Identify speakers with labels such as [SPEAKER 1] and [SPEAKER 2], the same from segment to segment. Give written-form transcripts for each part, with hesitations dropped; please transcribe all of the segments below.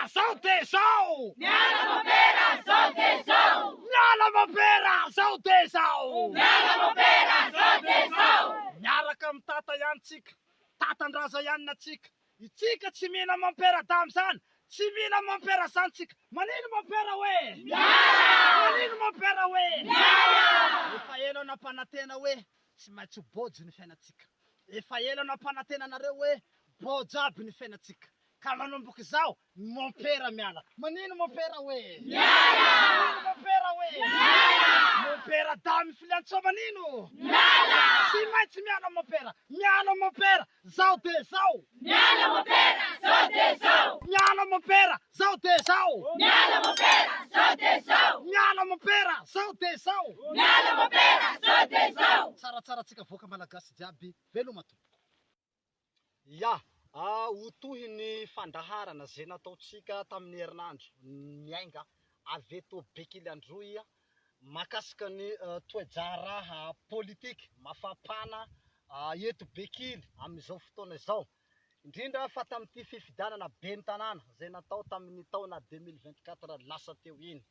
[SPEAKER 1] zao de zao!
[SPEAKER 2] Miala Mompera zao de zao!
[SPEAKER 1] Miala Mompera zao de zao!
[SPEAKER 2] Miala Mompera zao de zao!
[SPEAKER 1] Miaraka amin'ny Tata ihany tsika, Tatandraza ihany na tsika. Itsika tsy mihina Mompera Damy zany, tsy mihina Mompera zany tsika. Manino Mompera hoe?
[SPEAKER 2] Miala!
[SPEAKER 1] Manino Mompera hoe?
[SPEAKER 2] Miala!
[SPEAKER 1] Efa ela aho nampanantena hoe tsy maintsy ho bôjo ny fiainantsika. Efa ela aho nampanantena anareo hoe bôjo aby ny fiainantsika. Ka manomboka izao, Mompera miala. Manino Mompera hoe?
[SPEAKER 2] Miala!
[SPEAKER 1] Manino Mompera hoe?
[SPEAKER 2] Miala!
[SPEAKER 1] Mompera Damy Filiantsoa manino?
[SPEAKER 2] Miala!
[SPEAKER 1] Tsy maintsy miala Mompera. Miala Mompera, zao de zao.
[SPEAKER 2] Miala Mompera, zao de zao.
[SPEAKER 1] Miala Mompera, zao de zao.
[SPEAKER 2] Miala Mompera, zao de zao.
[SPEAKER 1] Miala Mompera, zao de zao.
[SPEAKER 2] Miala Mompera, zao de zao.
[SPEAKER 1] Tsaratsara antsika vahoaka Malagasy jiaby, veloma tompoko. Ya, ho tohin'ny fandaharana izay nataontsika tamin'ny herinandro niainga avy eto Bekily Androy mahakasika ny toe-draharaha politika mafampana eto Bekily amin'izao fotoana izao, indrindra fa tamin'ity fifidianana ben'ny tanàna izay natao tamin'ny taona 2024 lasa teo iny.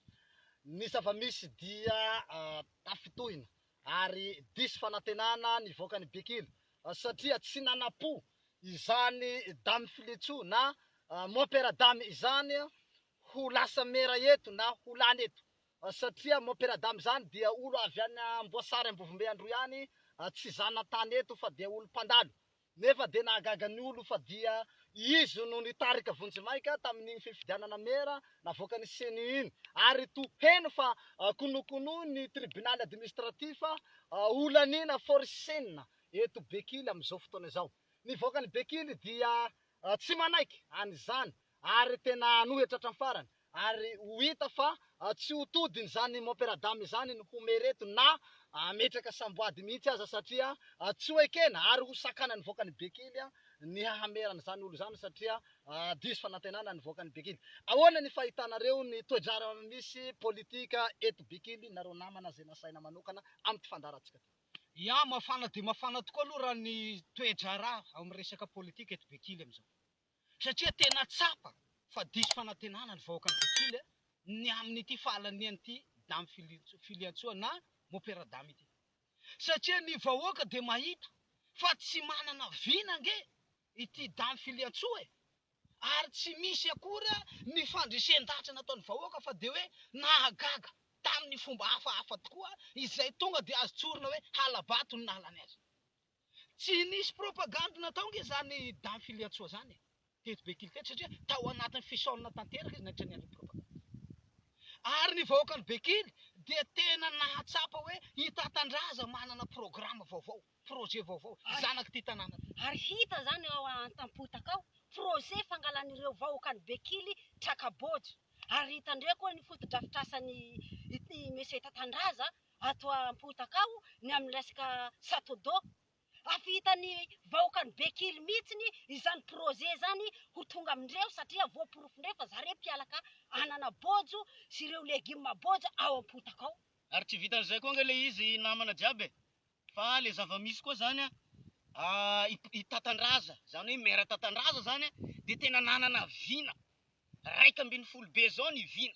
[SPEAKER 1] Ny zava-misy dia tafintohina ary diso fanantenana ny vahoakan'i Bekily satria tsy nanam-po izany Dame Filitsoa na Mompera Dame izany ho lasa mera eto na ho lany eto satria Mompera Dame izany dia olo avy any Amboasary Ambovombe Androy any tsy zanatany eto fa dia olo mpandalo Nefa dia nahagaga ny olo fa dia izy no nitarika vonjimaika tamin'iny fifidianana mera navoakan'ny ceni iny ary toa heno fa konokonoin'ny tribunaly administratif holaniana forcena eto Bekily amin'izao fotoana izao. Ny vahoakan'i Bekily dia tsy manaiky an'izany ary tena hanohitra hatramin'ny farany ary ho hita fa tsy ho todiny izany Mompera Dame izany ny ho maire eto na hametraka samboady mihitsy aza satria tsy ho ekena ary ho sakanan'ny vahoakan'i Bekily ny hahamerana izany olo izany satria diso fanantenana ny vahoakan'i Bekily. Ahoana ny fahitanareo ny toe-draharaha misy politika eto Bekily nareo namana izay nasaina manokana amin'ity fandaharantsika ity?
[SPEAKER 3] Ya, mafana dia mafana tokoa aloha raha ny toe-draharaha amin'ny resaka politika eto Bekily amin'izao. Satria tena tsapa fa diso fanantenana ny vahoakan'i Bekily ny amin'ity fahalanian'ity Dame Filiantsoa na Mopera Dame ity. Satria ny vahoaka dia mahita fa tsy manana vina ange ity Dame Filiantsoa e! Ary tsy misy akory ny fandresen-dahatra nataon'ny vahoaka fa dia hoe nahagaga tamin'ny fomba hafahafa tokoa izay tonga dia azo tsorina hoe hala-bato no nahalany azy. Tsy nisy propagandy natao nge zany Dame Filiantsoa zany e, teto Bekily teto satria tao anatin'ny fisaonana tanteraka izy nandritra ny andron'ny propagandy. Ary ny vahoakan'i Bekily dia tena nahatsapa hoe i Tatandraza manana programa vaovao, projet vaovao, zanak'ity tanàna ity.
[SPEAKER 4] Ary hita zany ao Antampotaka ao, projet fangalan'ireo vahoakan'i Bekily traka-bojo. Ary hitandreo koa ny fotodrafitrasan'i Monsieur Tatandraza ato ampotaka ao ny amin'ny resaka château d'eau. Afa hitan'ny vahoakan'i Bekily mihitsiny izany projet izany ho tonga amindreo satria voaporofondreo fa zareo mpialaka anana bôjo sy ireo legioma bôjo ao ampotaka ao.
[SPEAKER 5] Ary tsy vitan'izay koa ange le izy namana jiaby e! Fa le zava-misy koa zany an, i Tatandraza, zany hoe maire Tatandraza zany an, dia tena nanana vina, 11 be zao ny vina.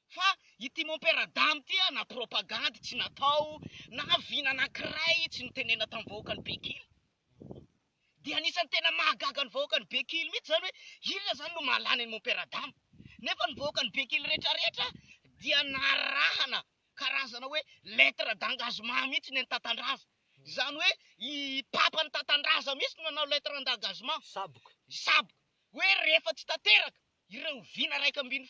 [SPEAKER 5] Fa ity mompera Damy ity na propagandy tsy natao na vina anankiray tsy notenenina tamin'ny vahoakan'i Bekily. Dia anisan'ny tena mahagaga ny vahoakan'i Bekily mihitsy izany hoe inona izany no mahalany an'i mompera Damy. Nefa ny vahoakan'i Bekily rehetrarehetra dia narahana karazana hoe lettre d'engagement mihitsy ny an'i Tatandraza. Izany hoe i papan'i Tatandraza mihitsy no nanao lettre d'engagement.
[SPEAKER 1] Saboka.
[SPEAKER 5] Saboka. Hoe rehefa tsy tanteraka ireo vina 11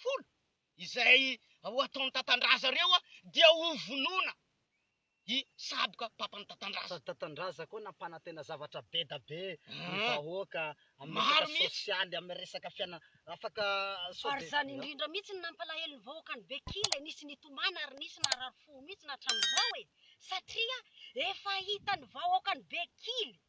[SPEAKER 5] izay ho ataon'i Tatandraza ireo dia ho vonoina i Saboka papan'i Tatandraza.
[SPEAKER 1] Sady Tatandraza koa nampanantena zavatra be da be ny vahoaka amin'ny
[SPEAKER 5] Maro
[SPEAKER 1] resaka
[SPEAKER 5] mihitsy.
[SPEAKER 1] sosialy, amin'ny resaka fiainana. Afaka sao
[SPEAKER 4] Ary
[SPEAKER 1] dia.
[SPEAKER 4] izany indrindra mihitsy no nampalahelo ny vahoakan'i Bekily e, nisy nitomany ary nisy narary fo mihitsy hatramin'izao e, satria efa hitan'ny vahoakan'i Bekily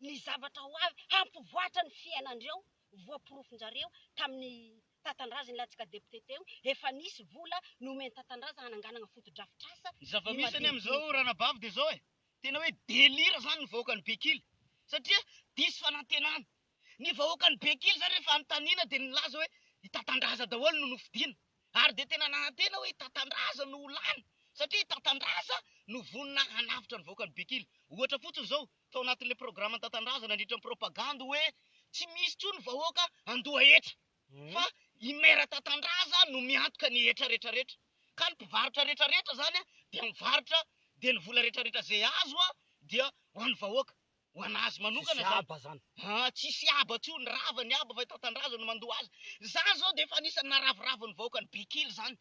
[SPEAKER 4] ny zavatra ho avy hampivoatra ny fiainandreo, voaporofonjareo tamin'ny Tatandraza nilatsaka député teo, efa nisy vola nomen'i Tatandraza hananganagna fotodrafitrasa
[SPEAKER 5] Ny zava-misy anie amin'izao
[SPEAKER 4] madinidinika.
[SPEAKER 5] ranabavy dia izao e, tena hoe délire izany ny vahoakan'i Bekily satria diso fanantenana. Ny vahoakan'i Bekily izany rehefa anontaniana dia nilaza hoe I Tatandraza daholo no nofidina. Ary dia tena nanantena hoe i Tatandraza no ho lany satria i Tatandraza no vonona hanavotra ny vahoakan'i Bekily. Ohatra fotsiny izao, tao anatin'ilay programan'i Tatandraza nandritra ny propagandy hoe tsy misy intsony vahoaka handoa hetra fa i Maire Tatandraza no miantoka ny hetra retraretra. Ka ny mpivarotra retraretra izany dia mivarotra dia ny vola retraretra izay azo dia ho an'ny vahoaka. Ho an'azy manokana
[SPEAKER 1] Tsisy
[SPEAKER 5] zany.
[SPEAKER 1] haba zany.
[SPEAKER 5] Ah, tsisy haba tsony, rava ny haba fa i Tatandraza no mandoa azy. Zany zao dia efa anisan'ny naharavoravo ny vahoakan'i Bekily zany.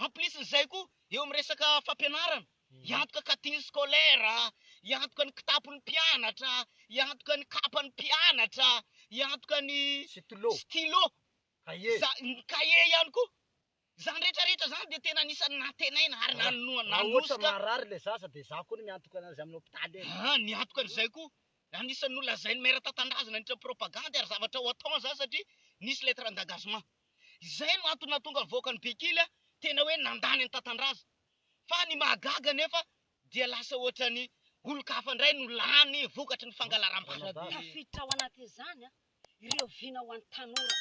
[SPEAKER 5] En plus n'izay koa, eo amin'ny resaka fampianarana, hiantoka cantine scolaire, hiantoka ny kitapon'ny mpianatra, hiantoka ny kapan'ny mpianatra, hiantoka ny
[SPEAKER 1] Stylo.
[SPEAKER 5] stylo,
[SPEAKER 1] Cahier.
[SPEAKER 5] za- ny cahier ihany koa. Izany rehetra rehetra izany dia tena anisan'ny nantenaina ary nanoa
[SPEAKER 1] Raha ohatra
[SPEAKER 5] nanosika.
[SPEAKER 1] marary ilay zaza dia izaho koa no miantoka anazy amin'ny hopitaly eny.
[SPEAKER 5] Ah, niantoka an'izay koa. Anisan'ny nolazain'ny maire Tatandraza nandritra ny propagandy ary zavatra ho atao izany satria nisy lettre d'engagement. Izay no antony nahatonga ny vahoakan'i Bekily tena hoe nandany an'i Tatandraza. Fa ny mahagaga anefa dia lasa ohatran'ny olon-kafa indray no lany vokatry ny fangalaram-bato.
[SPEAKER 4] Tafiditra ao anatin'izany ireo vina ho an'ny tanora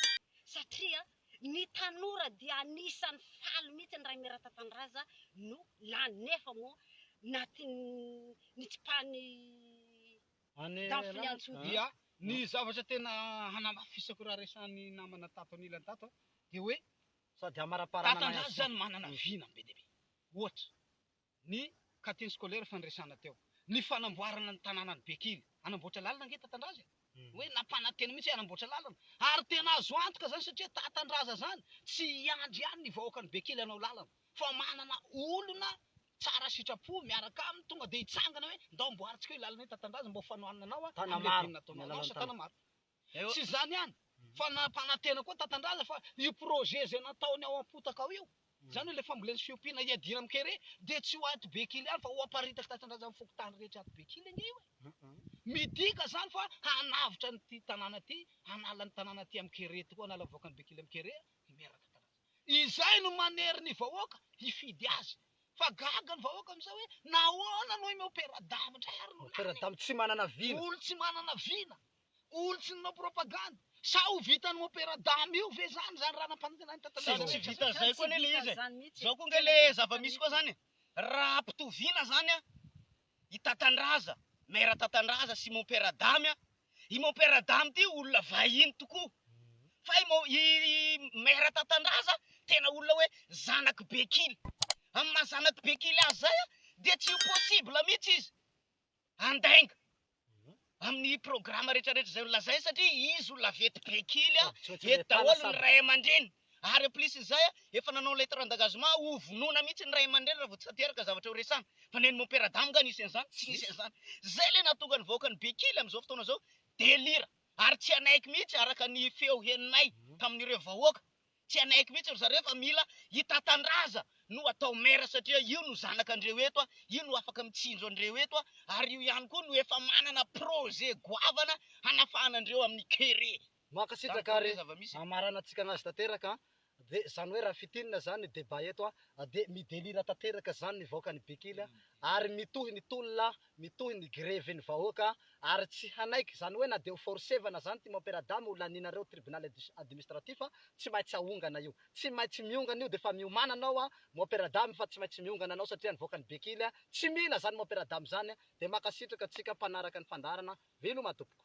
[SPEAKER 4] satria ny tanora dia anisan'ny faly mihitsy ny Rain'i Ratatandraza no lany nefa moa natin'ny nitsipahan'ny Danfiliantsoa.
[SPEAKER 3] Dia ny zavatra tena hanamafisako raha resahan'ny namana tato anilany tato dia hoe
[SPEAKER 1] Sady hamaraparana
[SPEAKER 3] Tatandraza zany manana vina be dia be. Ohatra, ny cantine scolaire fandresana teo, ny fanamboarana ny tanànan'i Bekily, hanamboatra lalana ange Tatandraza e! Hoe nampanantena mihitsy hoe hanamboatra lalana, ary tena azo antoka zany satria Tatandraza zany tsy hiandry ihany ny vahoakan'i Bekily hanao lalana fa manana olona tsara sitrapo miaraka aminy tonga dia hitsangana hoe ndao amboarintsika io lalana io Tatandraza mba ho fanohanana anao amin'ilay vina nataonao, hanao asa tanamaro. Tsy izany ihany fa nampanantena koa Tatandraza fa io projet izay nataony ao am-potaka ao io, izany hoe ilay fambolena sy fiompiana hiadiana amin'ny kere dia tsy ho ato Bekily ihany fa ho aparitaka Tatandraza amin'ny fokontany rehetra ato Bekily ange io e. Midika izany fa hanavotra an'ity tanàna ity, hanala ny tanàna ity amin'ny kere tokoa, hanala ny vahoakan'i Bekily amin'ny kere i Maire Tatandraza. Izay no manery ny vahoaka hifidy azy. Fa gaga ny vahoaka amin'izao hoe nahoana no i Mompera Damy indray ary no lany e?
[SPEAKER 1] Mompera Damy tsy manana vina.
[SPEAKER 3] Olo tsy manana vina. Olo tsy nanao propagande. Sa ho vitan'i Mompera Damy io ve zany zany raha nampanantenainy
[SPEAKER 5] Tsy
[SPEAKER 3] Tatandraza
[SPEAKER 5] tsy
[SPEAKER 3] rehetra
[SPEAKER 5] vitan'izay koa anie le izy e.
[SPEAKER 4] mihitsy.
[SPEAKER 5] Zao koa nge le zava-misy koa zany e. Raha ampitoviana zany a, i Tatandraza, maire Tatandraza sy Mompera Damy a, i Mompera Damy ty olona vahiny tokoa. Fa i Mo- i maire Tatandraza tena olona hoe zanak'i Bekily. Amin'ny maha zanak'i Bekily azy zay a, dia tsy ho possible mihitsy izy handainga amin'ny programa rehetra rehetra izay nolazainy satria izy olona avy eto Bekily a, eto daholo ny ray aman-dreny. Ary en plus izay a, efa nanao lettre d'engagement ho vonoina mihitsy ny ray aman-dreny raha vao tsy tanteraka zavatra ho resahana. Fa nen'i Mompera Damy nga nisy an'izany? Tsy nisy an'izany. Izay ilay nahatonga ny vahoakan'i Bekily amin'izao fotoana izao delira ary tsy hanaiky mihitsy araka ny feo henonay tamin'ireo vahoaka Tsy hanaiky mihitsy ry zareo fa mila i Tatandraza no atao maire satria io no zanaka andreo eto a, io no afaka mitsinjo andreo eto a, ary io ihany koa no efa manana projet goavana hanafahana andreo amin'ny kere.
[SPEAKER 1] Mankasitraka
[SPEAKER 5] Zany daholo
[SPEAKER 1] ary
[SPEAKER 5] ny zava-misy e.
[SPEAKER 1] hamaranantsika anazy tanteraka an, de zany hoe raha fintinina zany ny débat eto an, de midelira tanteraka zany ny vahoakan'i Bekily an, ary mitohy ny tolona, mitohy ny greve ny vahoaka ary tsy hanaiky, zany hoe na dia ho forcevana zany ty Mompera Damy ho lanianareo tribunal administratif tsy maintsy ahongana io, tsy maintsy miongana io de efa miomàna anao an Mompera Damy fa tsy maintsy miongana anao satria ny vahoakan'i Bekily tsy mila zany Mompera Damy zany, de mankasitraka antsika mpanaraka ny fandaharana, veloma tompoko.